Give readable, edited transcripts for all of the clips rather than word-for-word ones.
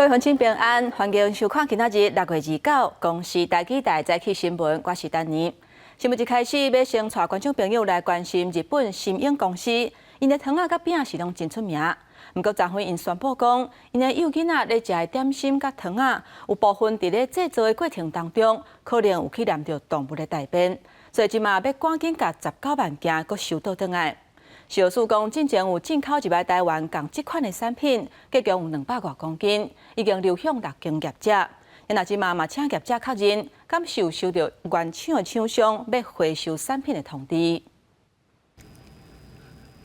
各位鄉親平安，歡迎收看今仔日6月29公視台語台早起新聞，我是丹妮。新聞一開始，欲先帶觀眾朋友來關心日本森永公司，𪜶的糖仔佮餅是攏真出名。毋過昨昏𪜶宣布講，𪜶的幼囡仔咧食的點心佮糖仔，有部分佇咧製造的過程當中，可能有去染著動物的大便，所以這馬欲趕緊共19萬件閣收倒轉來。食藥署講，進前有進口入來台灣仝這款的產品，結共有200外公斤，已經流向六間業者。若這馬嘛請業者確認，敢是有收著原廠的廠商欲回收產品的通知。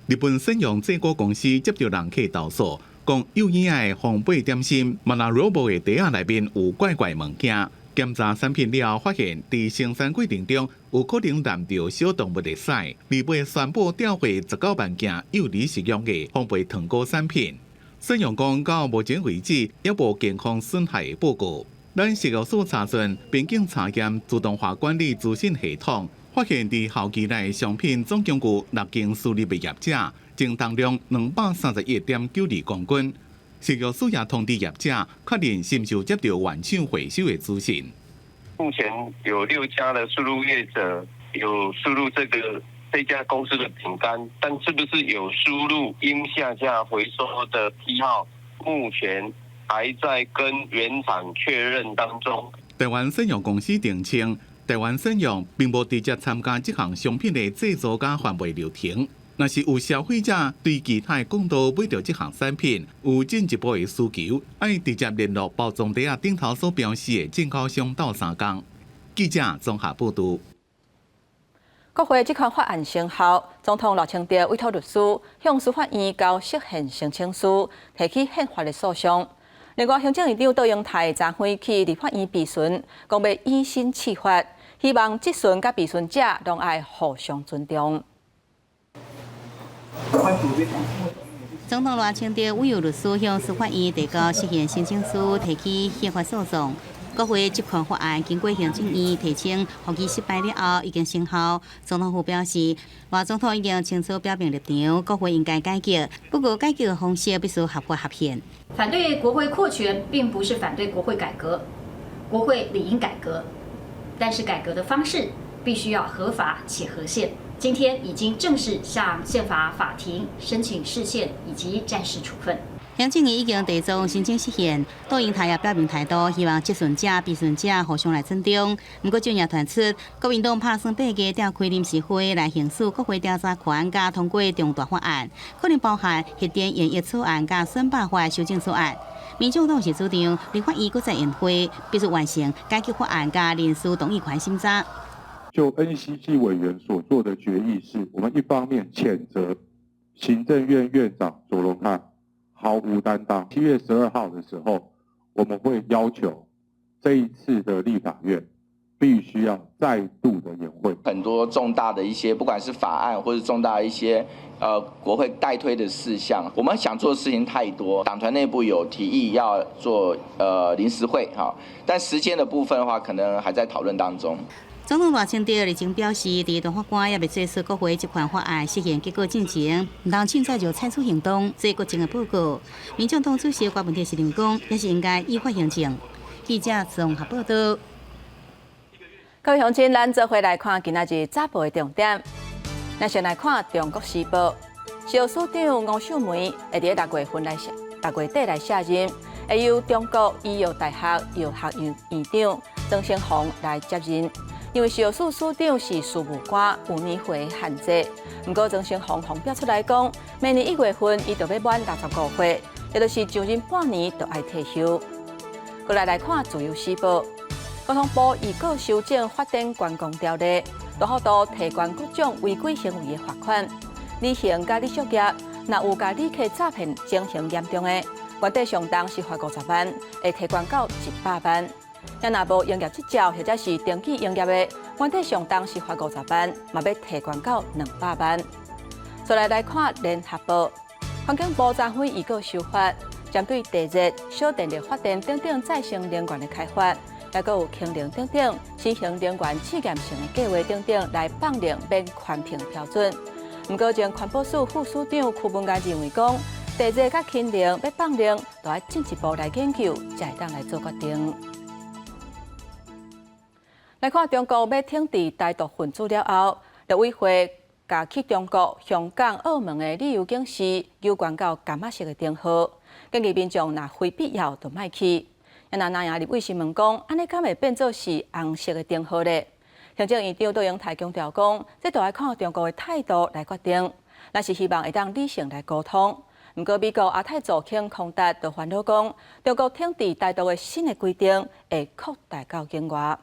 日本森永製果公司接著人客投訴，講幼嬰仔的烘焙點心 Manarobo 的袋仔內面有怪怪物件。檢查產品了後，發現佇生產過程中有可能染著小動物的屎。二八宣布吊回19萬件幼兒食用的烘焙糖果產品。森永講到目前為止，猶無健康損害的報告。咱食藥署查詢邊境查驗自動化管理資訊系統，發現佇後期內商品總共有六間輸入的業者，總重量231.92公斤。食藥署也通知業者確認是毋是有接著原廠回收的資訊。目前有六家的輸入業者有輸入這家公司的餅乾，但是不是有輸入應下架回收的批號，目前還在跟原廠確認當中。台灣森永公司澄清，台灣森永並無直接參加這項商品的製造佮販賣流程。若是有消費者對其他管道買著這項產品有進一步的需求，愛直接聯絡包裝袋仔頂頭所標示的進口商鬥相共。記者綜合報導。國會職權法案生效，總統賴清德委託律師向司法院交釋憲申請書，提起憲法的訴訟。另外，行政院長卓榮泰昨昏去立法院備詢，講欲以身試法，希望質詢佮備詢者攏愛互相尊重。總統賴清德委由律師向司法院提交釋憲申請書，提起憲法訴訟。國會職權法案經過行政院提請復議失敗了後，已經生效。總統府表示，賴總統已經清楚表明立場，國會應該改革，不過改革的方式必須合法合憲。反對國會擴權，並不是反對國會改革，國會理應改革，但是改革的方式必須要合法且合憲。今天已經正式向憲法法庭申請釋憲以及暫時處分。行政院已經提出申請釋憲，卓榮泰也表明態度，希望質詢者、備詢者互相來尊重。毋過，陣營傳出國民黨拍算八月召開臨時會來行使國會調查權，佮通過重大法案，可能包含核電延役草案佮選罷法修正草案。民眾黨是主張立法院閣再延會，必須完成改革法案佮人事動議權審查。就 NCC 委員所做的決議是，我們一方面譴責行政院院長卓榮泰毫無擔當。7月12號的時候，我們會要求這一次的立法院必須要再度的延會。很多重大的一些，不管是法案或者重大一些國會待推的事項，我們想做的事情太多。黨團內部有提議要做臨時會哈，但時間的部分的話，可能還在討論當中。總統賴清德日前表示，佇大法官猶未做出國會職權法案釋憲結果進前，毋通凊彩就採取行動做國情的報告。民眾黨主席郭文鐵是認為講，也是應該依法行政。記者綜合報道。各位鄉親，咱做伙來看今仔日早報的重點。咱先來看《中國時報》，食藥署長吳秀梅會佇6月底來卸任，會由中國醫藥大學藥學院院長曾成鴻來接任。因為食藥署署長是事務官，有年歲限制。毋過曾成鴻發表出來講，明年1月份伊就欲滿65歲，也就是上任半年就愛退休。過來來看《自由時報》，交通部預告修正發展觀光條例，大幅度提懸各種違規行為的罰款。旅行佮旅宿業，若有共旅客詐騙情形嚴重的，原底上重是罰50萬，會提懸到100萬。若無營業執照或者是登記營業的，原底上重是罰50萬，嘛欲提懸到200萬。再來來看聯合報，環境部昨昏預告修法，針對地熱、小電力發電等等再生能源的開發，抑閣有氫能等等新型能源試驗性的計畫等等，來放任免環評標準。毋過，前環保署副署長區文嘉認為講，地熱佮氫能欲放能，都愛進一步來研究，才會當來做決定。來看中國欲懲治台獨分子了後，陸委會共去中國、香港、澳門的旅遊警示，有關到柑仔色的燈號，建議民眾若非必要就莫去。啊，那藍營立委詢問講，按呢敢會變做是紅色的燈號咧？行政院長卓榮泰強調講，這都愛看中國的態度來決定，咱是希望會當理性來溝通。毋過美國亞太助卿康達就煩惱講，中國懲治台獨的新的規定會擴大到境外。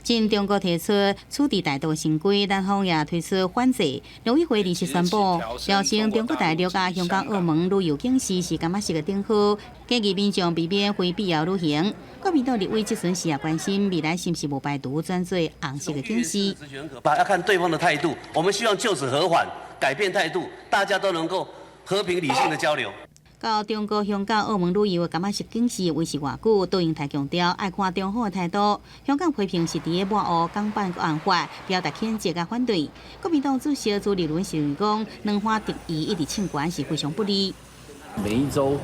前中國提出處置台獨新規，南方也推出反制。陸委會臨時宣布，調整中國大陸佮香港、澳門旅遊警示是柑仔色的燈號，建議民眾避免非必要旅行。國民黨立委質詢時也關心，未來是毋是無排除轉做紅色的警示。要看對方的態度，我們希望就此和緩，改變態度，大家都能夠和平理性的交流。到中國香港、澳門旅遊的柑仔色警示維持偌久？卓榮泰強調，愛看中方的態度。香港批評是佇咧抹黑港版國安法，表達譴責佮反對。國民黨主席朱立倫是認為講，兩岸敵意一直衝懸是非常不利。每一周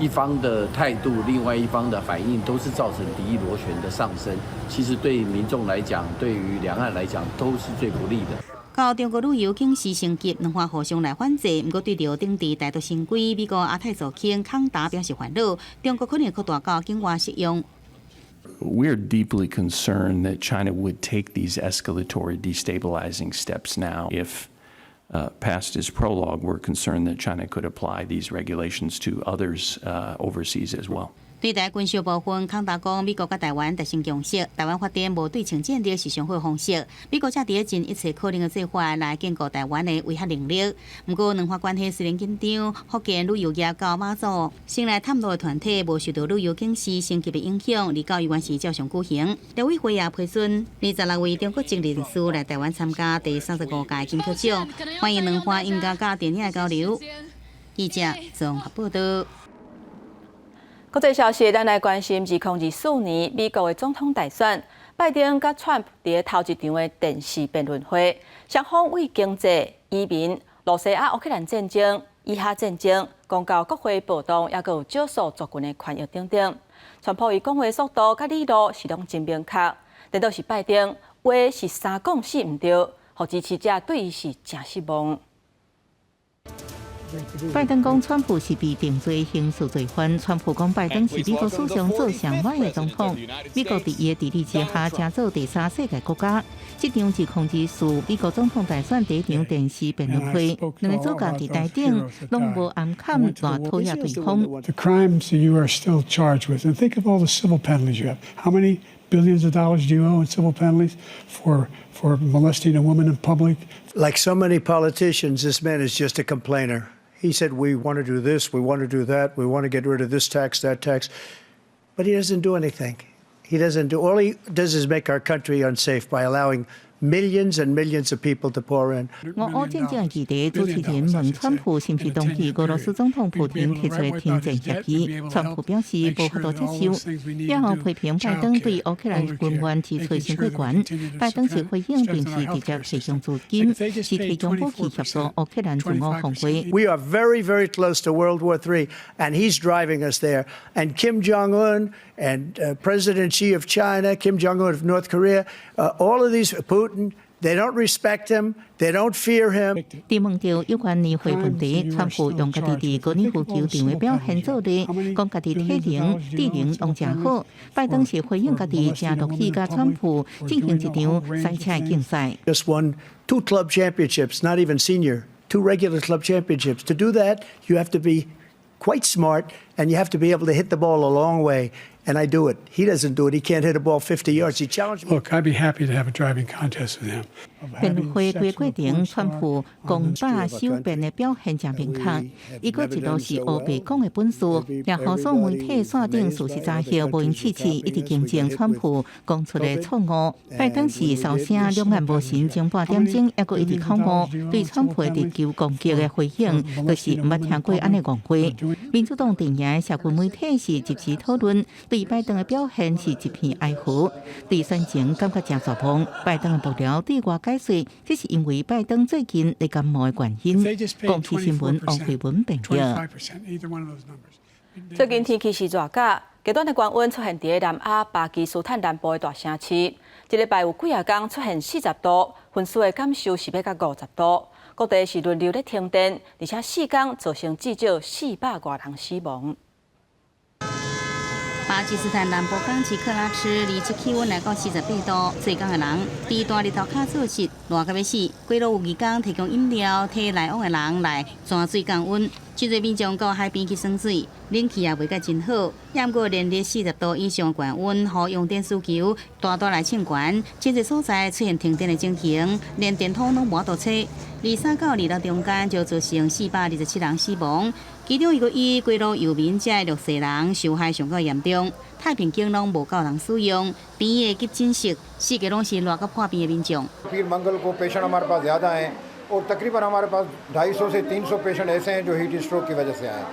一方的態度，另外一方的反應，都是造成敵意螺旋的上升。其實對民眾來講，對於兩岸來講，都是最不利的。到中國旅遊警示升級，兩岸互相來反制。毋過對著懲治台獨新規，美國亞太助卿康達表示煩惱，中國可能擴大到境外適用。 We are deeply concerned that China would take these escalatory, destabilizing steps now. If past is prologue, we're concerned that China could apply these regulations to others overseas as well. 對台軍售部分，康達講，美國佮台灣達成共識，台灣發展無對稱戰略是上好方式。美國正佇咧盡一切可能的做法來堅固台灣的威嚇能力。毋過，兩岸關係雖然緊張，福建旅遊業到馬祖，先來探路的團體無受到旅遊警示升級的影響，離到猶原是照常舉行。陸委會也批准26位中國籍人士來台灣參加第35屆金曲獎，歡迎兩岸音樂佮電影的交流。記者綜合報道。國際消息，咱來關心2024年美國的總統大選，拜登佮川普佇頭一場的電視辯論會，雙方為經濟、移民、羅西亞、烏克蘭戰爭、以哈戰爭、講到國會暴動，抑閣有少數族群的權益等等。川普伊講話速度佮理路是攏真明確，顛倒是拜登話是三講四毋對，予支持者對伊是誠失望。拜登講，川普是被定罪刑事罪犯。川普講，拜登是美國史上做上歹的總統。美國佇伊的治理之下，成做第三世界國家。這場2024美國總統大選第一場電視辯論會，兩個主角佇台頂攏無掩崁亂討厭對方。 The crimes you are still charged with, and think of all the civil penalties you have. How many billions of dollars do you owe in civil penalties for molesting a woman in public? Like so many politicians, this man is just a complainer. He said, "We want to do this, we want to do that, we want to get rid of this tax, that tax." But he doesn't do anything. He doesn't do, all he does is make our country unsafe by allowing millions and millions of people to pour in. 俄烏戰爭議題，主持人問川普是毋是同意俄羅斯總統普丁提出的停戰協議，川普表示無法度接受，然後批評拜登對烏克蘭軍援支出傷過懸。拜登是回應，並是直接提供資金，是提供武器協助烏克蘭自我防衛。 We are very, very close to World War III, and he's driving us there. And Kim Jong Un and President Xi of China, Kim Jong Un of North Korea, all of these, Putin, they don't respect him. They don't fear him. 佇問到有關議會問題，川普用家己佇高爾夫球場的表現做例，講家己體能、智能攏誠好。拜登是回應家己誠樂意佮川普進行一場賽車的競賽。 Just won two club championships, not even senior, two regular club championships. To do that, you have to be quite smart and you have to be able to hit the ball a long way. And I do it. He doesn't do it. He can't hit a ball 50 yards. He challenged me. Look, I'd be happy to have a driving contest with him. 辯論會規過程，川普攻打守辯的表現誠明確，伊閣一路是烏白講的本事，也予所有媒體線頂事實查核無閒試試，一直糾正川普講出的錯誤。拜登是聲稱兩岸無神前半點鐘，抑閣一直口誤，對川普的直球攻擊的回應，就是毋捌聽過按呢戇話。民主黨陣營的社群媒體是即時討論，對拜登的表現是一片哀嚎，對選情感覺誠絕望。拜登的幕僚對外界。解稅，這是因為拜登最近咧感冒的原因。公視新聞王慧文報導。最近天氣是熱甲，極端的高溫出現佇南亞巴基斯坦南部的大城市，一禮拜有幾仔工出現40度，溫室的感受是欲到50度。各地是輪流咧停電，而且4工造成至少400外人死亡。巴基斯坦南部港市克拉赤，二七氣溫來到48度，做工的人佇大日頭跤做事，熱甲欲死。街路有義工提供飲料，替來往的人來轉水降溫。真濟民眾到海邊去耍水，冷氣也袂甲真好。毋過連日40度以上高溫，予用電需求大大來衝懸，真濟所在出現停電的情形，連電筒攏無法度揣。23到26中間就造成427人死亡，其中一個以街路遊民這弱勢人受害上較嚴重。太平間攏無夠人使用，病院的急診室四界攏是熱甲破病的民眾。 और तकरीबन हमारे पास 250 से 300 पेशेंट ऐसे हैं जो heat stroke की वजह से आए हैं。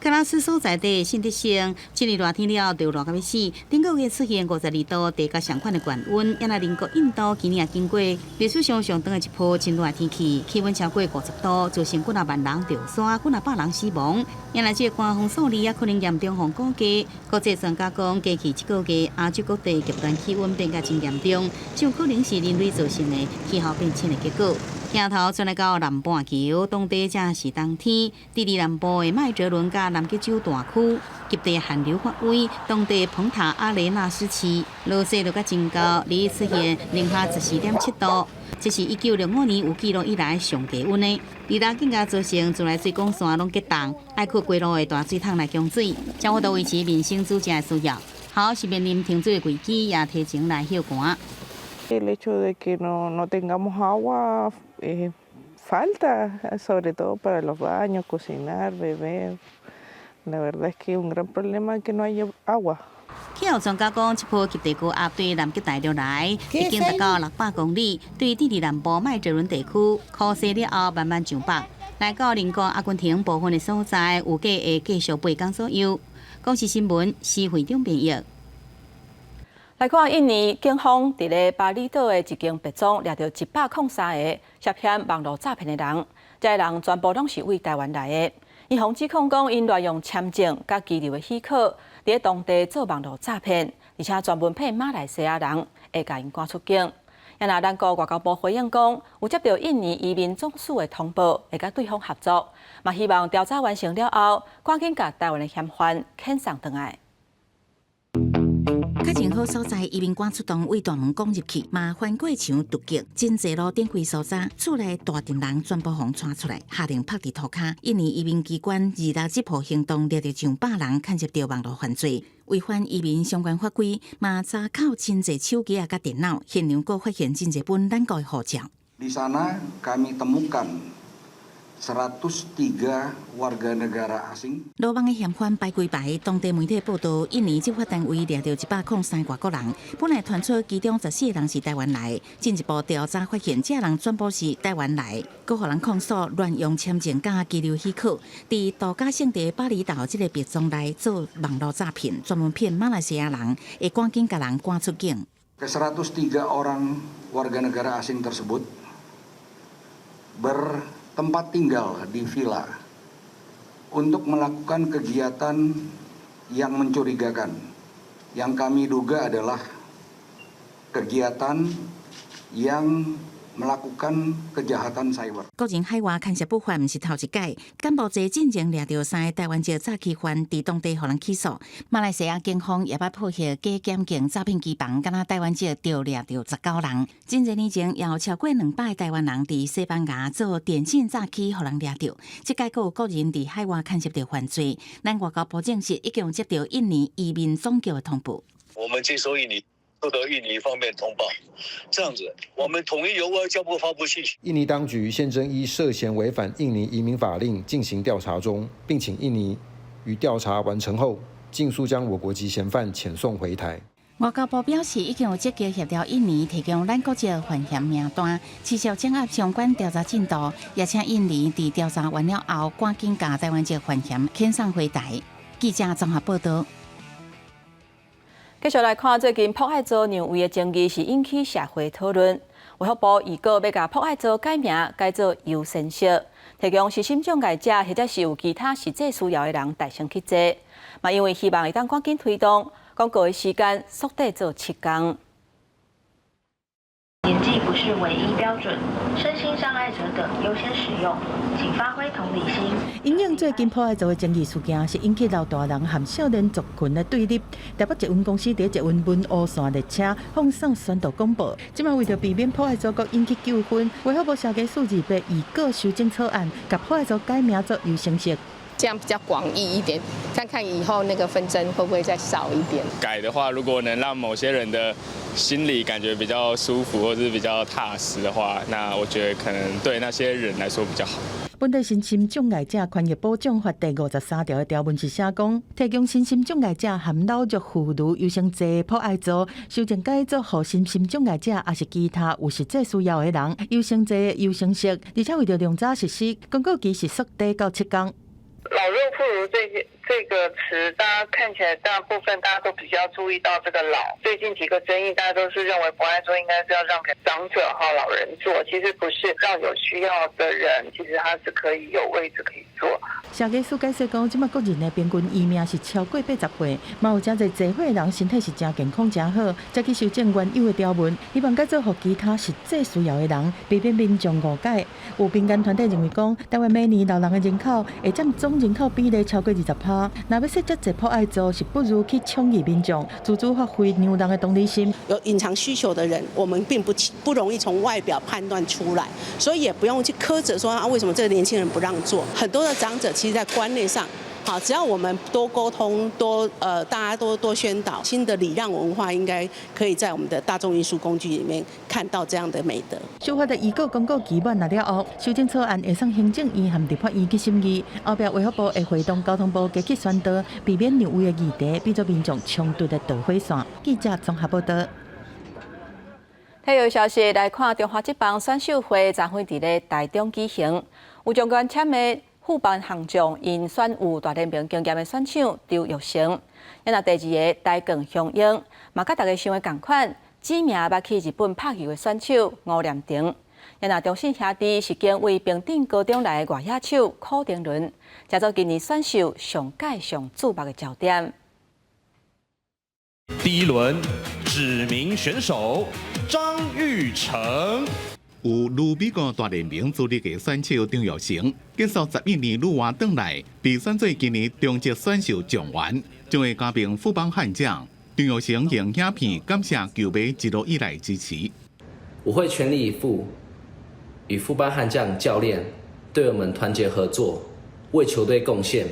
克拉斯所在地信德省，這个熱天了就熱甲欲死，頂個月出現52度，地較相款的高溫，也若鄰國印度今年也經過歷史上上長的一波真熱天氣，氣溫超過50度，造成幾若萬人著沙，幾若百人死亡。也若這個寒風數字也可能嚴重予估計。國際專家講，過去這個月亞洲各地極端氣溫變甲真嚴重，就可能是人類造成的氣候變遷的結果。鏡頭轉來到南半球，當地正是冬天，佇佇南部的麥哲倫佮南極洲大區，極地寒流發威，當地蓬塔阿雷納斯市落雪落甲真厚，日出現零下14.7度，這是1965年有記錄以來上低溫的。熱浪更加造成自來水管線攏結凍，愛靠街路的大水桶來供水，才有法度維持民生煮食的需要。好是面臨停水的危機，也提前來歇寒。 El hecho de que no tengamos agua falta, sobre todo para los baños, cocinar, beber. La verdad es que es un gran problema que no haya agua. 氣候專家講，這波極地高壓對南極大陸來，已經達到600公里，對智利南部麥哲倫地區，擴散了後慢慢上北，來到鄰國阿根廷部分的所在，預計會繼續8工左右。公視新聞，施會長編譯。來看印尼警方佇咧巴厘島的一間別莊掠著103個涉嫌網路詐騙的人，這些人全部攏是對台灣來的。𪜶予指控講，𪜶亂用簽證佮居留的許可，佇咧當地做網路詐騙，而且專門騙馬來西亞人，會共𪜶趕出境。啊若咱國外交部回應講，有接到印尼移民總署的通報，會佮對方合作，嘛希望調查完成了後，趕緊共台灣的嫌犯遣送轉來。較真好所在，移民官出動對大門攻入去，嘛翻過牆突擊，真濟路頂規所在，厝內大陣人全部予帶出來，下令拍佇塗跤。印尼移民機關26日行動，掠著上百人，牽涉著網路犯罪，違反移民相關法規，嘛查扣真濟手機仔佮電腦，現場閣發現真濟本咱國的護照。 Di sana kami temukan 103 warga negara asing。落網的嫌犯排規排，當地媒體報道，印尼執法單位掠著103個外國人，本來傳出其中14個人是台灣來，進一步調查發現，這人全部是台灣來，閣予人控訴亂用簽證佮居留許可，佇度假勝地巴厘島這个別莊內做網路詐騙，專門騙馬來西亞人，會趕緊共人趕出境。 Ke 103 orang warga negara asing tersebut bertempat tinggal di villa untuk melakukan kegiatan yang mencurigakan, yang kami duga adalah kegiatan yang melakukan kejahatan cyber。國人海外牽涉不法，毋是頭一擺。柬埔寨進前掠著三个台灣籍詐欺犯，佇當地予人起訴。馬來西亞警方也捌破獲假檢警詐騙機房，敢若台灣籍著掠著19人。真濟年前，也有超過200個台灣人佇西班牙做電信詐欺，予人掠著。這擺閣有國人佇海外牽涉著犯罪，咱外交部證實已經有接著印尼移民總局的通報。我們接收印尼。收到印尼方面通報，這樣子，我們統一由外交部發布信息。印尼當局現正依涉嫌違反印尼移民法令進行調查中，並請印尼於調查完成後，盡速將我國籍嫌犯遣送回台。外交部表示，已經有積極協調印尼提供咱國籍犯嫌名單，持續掌握相關調查進度，也請印尼佇調查完了後，趕緊共台灣籍犯嫌遣送回台。記者綜合報道。繼續來看最近朴愛做讓位的爭議是引起社會討論。衛福部預告欲共博愛座改名改做優先席，提供身心障礙者或者是有其他實際需要的人代先去坐。嘛，因為希望會當趕緊推動，廣告的時間縮短做7工。年紀不是唯一標準，身心障礙者等優先使用，請發揮同理心。因應最近博愛座的爭議事件，是引起老大人和少年族群的對立。台北捷運公司佇捷運文湖線列車放送宣導廣播，這擺為著避免博愛座閣引起糾紛，衛福部社企署2八預告修正草案，共博愛座改名做優先席。這樣比較廣義一點，看看以後那個紛爭會不會再少一點。改的話，如果能讓某些人的心裡感覺比較舒服，或是比較踏實的話，那我覺得可能對那些人來說比較好。本地身心障礙者權益保障法第53條的條文是寫講，提供身心障礙者含老弱婦孺優先坐博愛座，修正改做予身心障礙者，抑是其他有實際需要的人優先坐優先席，而且為著量早實施，公告期是縮短到7工。老弱婦孺這些這個詞，大家看起來大部分大家都比較注意到這個老。最近幾個爭議，大家都是認為博愛座應該是要讓給長者哈老人坐，其實不是，讓有需要的人，其實他是可以有位置可以坐。社企署解釋講，這擺國人的平均餘命是超過80歲，嘛有誠濟濟歲人身體是誠健康誠好，才去修正原有的條文，希望改做予其他實際需要的人，避免民眾誤解。有民間團體認為講，台灣每年老人的人口會佔總人口比例超過20%，若欲設遮濟博愛座，是不如去寵意民眾，自主發揮讓人的同理心。有隱藏需求的人，我們並不容易從外表判斷出來，所以也不用去苛責說啊，為什麼這個年輕人不讓座？很多的長者其實，在觀念上，好，只要我們多溝通，多大家多多宣導，新的禮讓文化，應該可以在我們的大眾運輸工具裡面看到這樣的美德。修法的預告公告期滿了後，修正草案會送行政院和立法院去審議，後壁衛福部會會同交通部加去宣導，避免讓位的議題變做民眾衝突的導火線。記者綜合報道。體育消息來看，中華職棒選秀會昨昏佇咧台中舉行，有將軍簽的富邦悍將𪜶選有大聯盟經驗的選手張育成，啊若第二个台鋼雄鷹，嘛佮大家想的仝款，指名欲去日本拍球的選手吳念庭。啊若中信兄弟是揀位平鎮高中來的外野手柯庭倫，成做今年選秀上蓋上矚目的焦點。第一輪指名選手張育成。有女美國大聯盟資歷的選手張育成，結束11年旅外轉來，被選做今年中職選秀狀元，將會加盟富邦悍將。張育成用影片感謝球迷一路以來支持。我會全力以赴，與富邦悍將教練、隊友們團結合作，為球隊貢獻，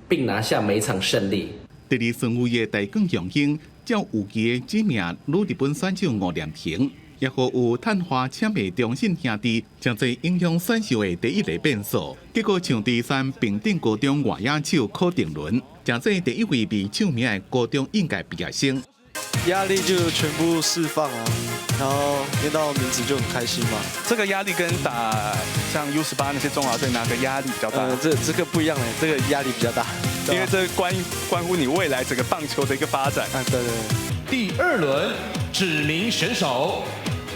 並拿下每場勝利。第二順位的台鋼雄鷹，照預期的指名女日本選手吳念庭。抑閣有探花簽的中信兄弟，成做影響選秀的第一个變數。結果搶第三平鎮高中外野手柯庭倫，成做第一位被搶名的高中應屆畢業生。壓力就全部釋放啊，然後念到名字就很開心嘛。這個壓力跟打像 U18那些中華隊哪個壓力比較大？這個不一樣嘞，這個壓力比較大，因為這關乎你未來整個棒球的一個發展。啊，對對對。第二輪指名選手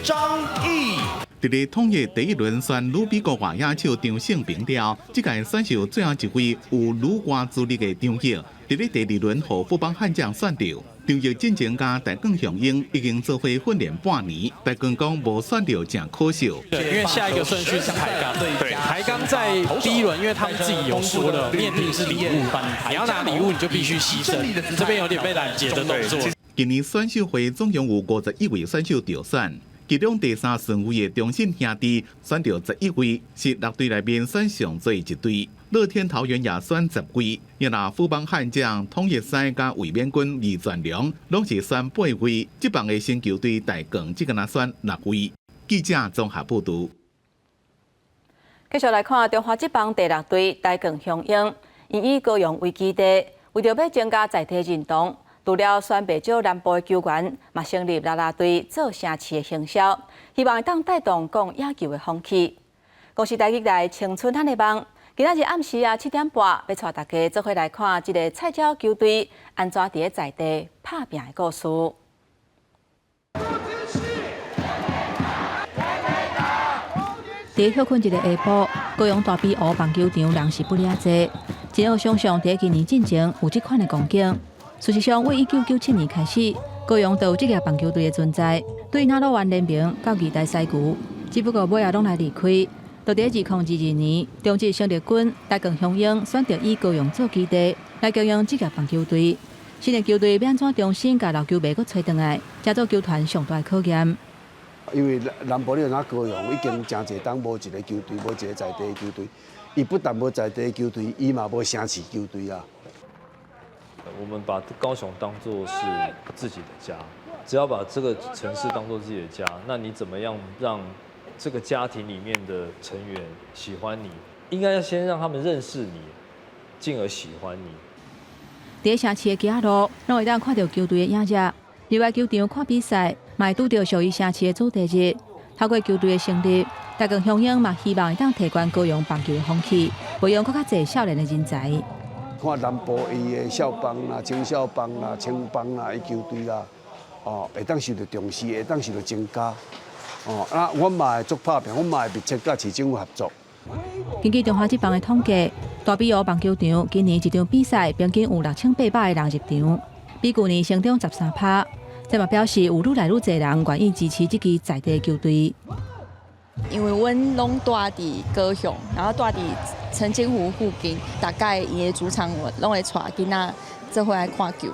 張毅。佇咧統一第一輪選女美國外野手張勝平了，這屆選秀最後一位有旅外資歷的張毅，佇咧第二輪予富邦悍將選著。張毅進前佮台鋼雄鷹已經做伙訓練半年，台鋼講無選著誠可惜。對，因為下一個順序是台鋼，對，台鋼在第一輪，因為他們自己有說了，念定是禮物，你要拿禮物你就必須犧牲，這邊有點被攔截的動作。今年選秀會總共有51位選手著選。其中第三順位的中信兄弟選著11位，是六隊內面選上濟一隊。樂天桃園也選10位，若富邦悍將、統一獅佮衛冕軍味全龍，攏是選八位。這棒的新球隊台鋼只敢若選六位。記者綜合報導。繼續來看中華職棒第六隊台鋼雄鷹，𪜶以高雄為基地，為著欲增加在地認同，除了選袂少南部的球員，嘛成立啦啦隊做城市的行銷，希望會當帶動講野球的風氣。講是台語來青春漢的夢，今仔日暗時啊7點半，欲帶大家做伙來看這个菜鳥球隊按怎佇咧在地拍拚的故事。佇歇睏一个下晡，高雄大埤湖棒球場人是不爾濟，真好想像佇今年進前有這款的光景。事實上，為1997年開始，高雄就有職業棒球隊的存在，對那魯灣聯盟到二代西球，只不過尾仔攏來離開。到佇2022年，中職生力軍台鋼雄鷹選擇以高雄做基地來經營職業棒球隊。新的球隊欲按怎重新共老球迷閣揣轉來，成做球團上大的考驗。因為南部你若高雄已經誠濟冬無一個球隊，無一個在地的球隊。伊不但無在地的球隊，伊嘛無城市球隊啊。我們把高雄當作是自己的家，只要把這個城市當作自己的家，那你怎麼樣讓這個家庭裡面的成員喜歡你？應該要先讓他們認識你，進而喜歡你。佇城市的街仔路，攏會當看著球隊的影子。入來球場看比賽，嘛會拄著屬於城市的主題日。透過球隊的成立，台鋼雄鷹嘛希望會當提懸高雄棒球的風氣，培養閣較濟少年的人才。看南部伊的少棒啦、青少棒啦、青棒啦，伊球隊啦，哦，會當受著重視，會當受著增加。哦，啊，阮嘛會足拍拚，阮嘛會密切佮市政府合作。根據中華職棒的統計，大埤湖棒球場今年一場比賽平均有6800個人入場，比舊年成長13%。這嘛表示有愈來愈濟人願意支持這支在地球隊。因為阮攏蹛佇高雄，然後蹛佇澄清湖附近，逐擺伊的主場我攏會帶囡仔做伙來看球。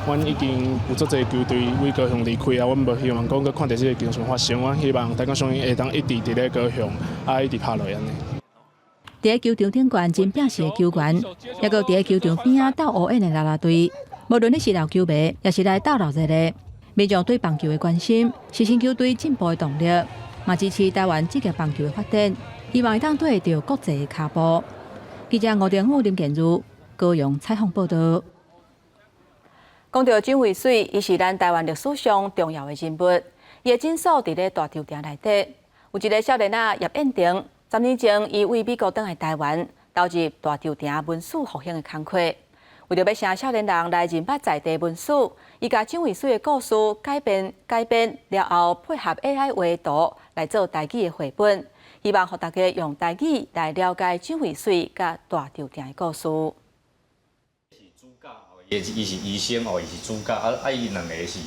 阮已經有足濟球隊為高雄離開啊，阮無希望講閣看著這個情形發生。阮希望台鋼雄鷹會當一直佇咧高雄，啊一直拍落去按呢。佇咧球場頂懸真拼勢的球員，抑閣佇咧球場邊仔鬥烏煙的啦啦隊。無論你是老球迷，抑是來鬥鬧熱的，民眾對棒球的關心，是新球隊進步的動力，嘛支持台灣職業棒球的發展，希望會當綴著國際的跤步。記者吳定富、林建如高雄採訪報導。講著蔣渭水，伊是咱台灣歷史上重要的人物。伊的診所佇咧大稻埕內底，有一個少年仔葉燕婷，10年前伊為美國轉來台灣，投入大稻埕文史復興的工課。為著欲請少年人來認捌在地文史，伊共蔣渭水的故事改編改編了後，配合 AI 畫圖來做台語的繪本，希望予大家用台語來了解蔣渭水佮大稻埕的故事。伊是醫生哦，伊是主角啊啊！伊兩个是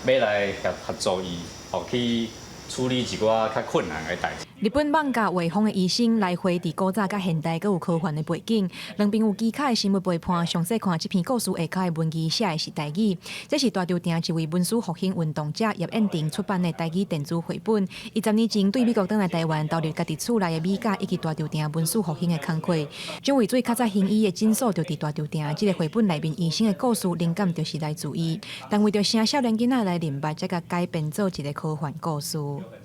欲來協合作伊哦去處理一寡較困難的代誌。日本漫畫畫風的醫生來回佇古早佮現代閣有科幻的背景，兩邊有機卡的生物陪伴。詳細看這篇故事下跤的文字寫的是台語，這是大稻埕一位文史復興運動者葉燕婷出版的台語電子繪本。伊10年前對美國轉來台灣，投入家己厝內的米甲以及大稻埕文史復興的工課。蔣渭水較早行醫的診所就佇大稻埕，這个繪本內面醫生的故事靈感就是來自伊。但為著請少年囡仔來認捌，才共改編做一个科幻故事。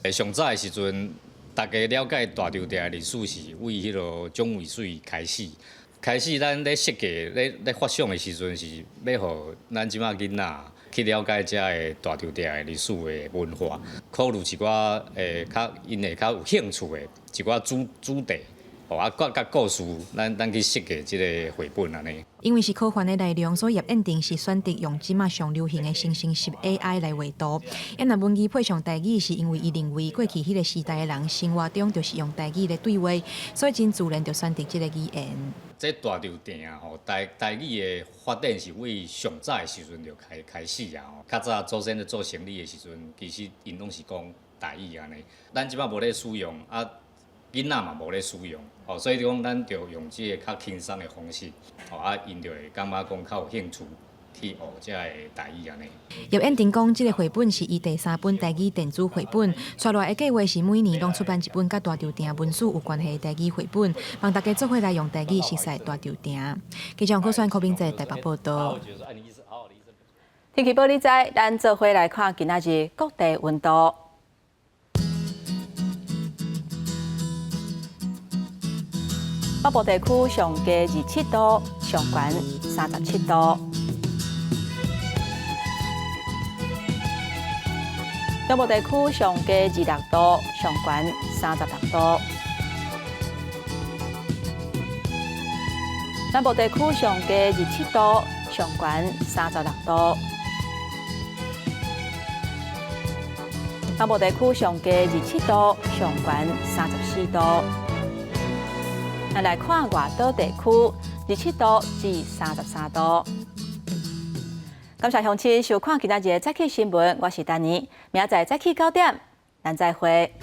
上早的時陣，大家了解大稻埕的歷史是為彼个蔣渭水開始。開始咱咧設計、咧發想的時陣，是欲予咱這馬囡仔去了解遮个大稻埕的歷史的文化，考慮一寡較𪜶會較有興趣的一寡主題。哦啊，佮故事，咱去設計這个繪本按呢。因為是科幻的內容，所以葉燕婷是選擇用這馬上流行的生成式 AI 來畫圖。啊，若文字配上台語，是因為伊認為過去彼个時代的人生活中就是用台語來對話，所以真自然就選擇這个語言。這大稻埕吼，台語的發展是為上早的時陣就開始啊。較早祖先咧做生理的時陣，其實𪜶攏是講台語按呢。咱這馬無咧使用啊。囡仔嘛無咧使用，哦，所以講咱就用這个較輕鬆的方式，哦啊，𪜶就會感覺講較有興趣去學這个台語按呢。葉燕婷講，這个繪本是伊第三本台語電子繪本，紲落來的計劃是每年攏出版一本佮大稻埕文史有關係的台語繪本，幫大家做伙來用台語熟悉大稻埕。記者柯選柯明哲台北報導。天氣報你知，咱做伙來看今仔日各地溫度。北部地區上低27度，上懸37度。中部地區上低26度，上懸36度。南部地區上低27度，上懸36度。北部地區上低27度，上懸34度。咱來看外島地區，27度至33度。感謝鄉親收看今仔日的早起新聞，我是丹妮，明仔載早起9點，咱再會。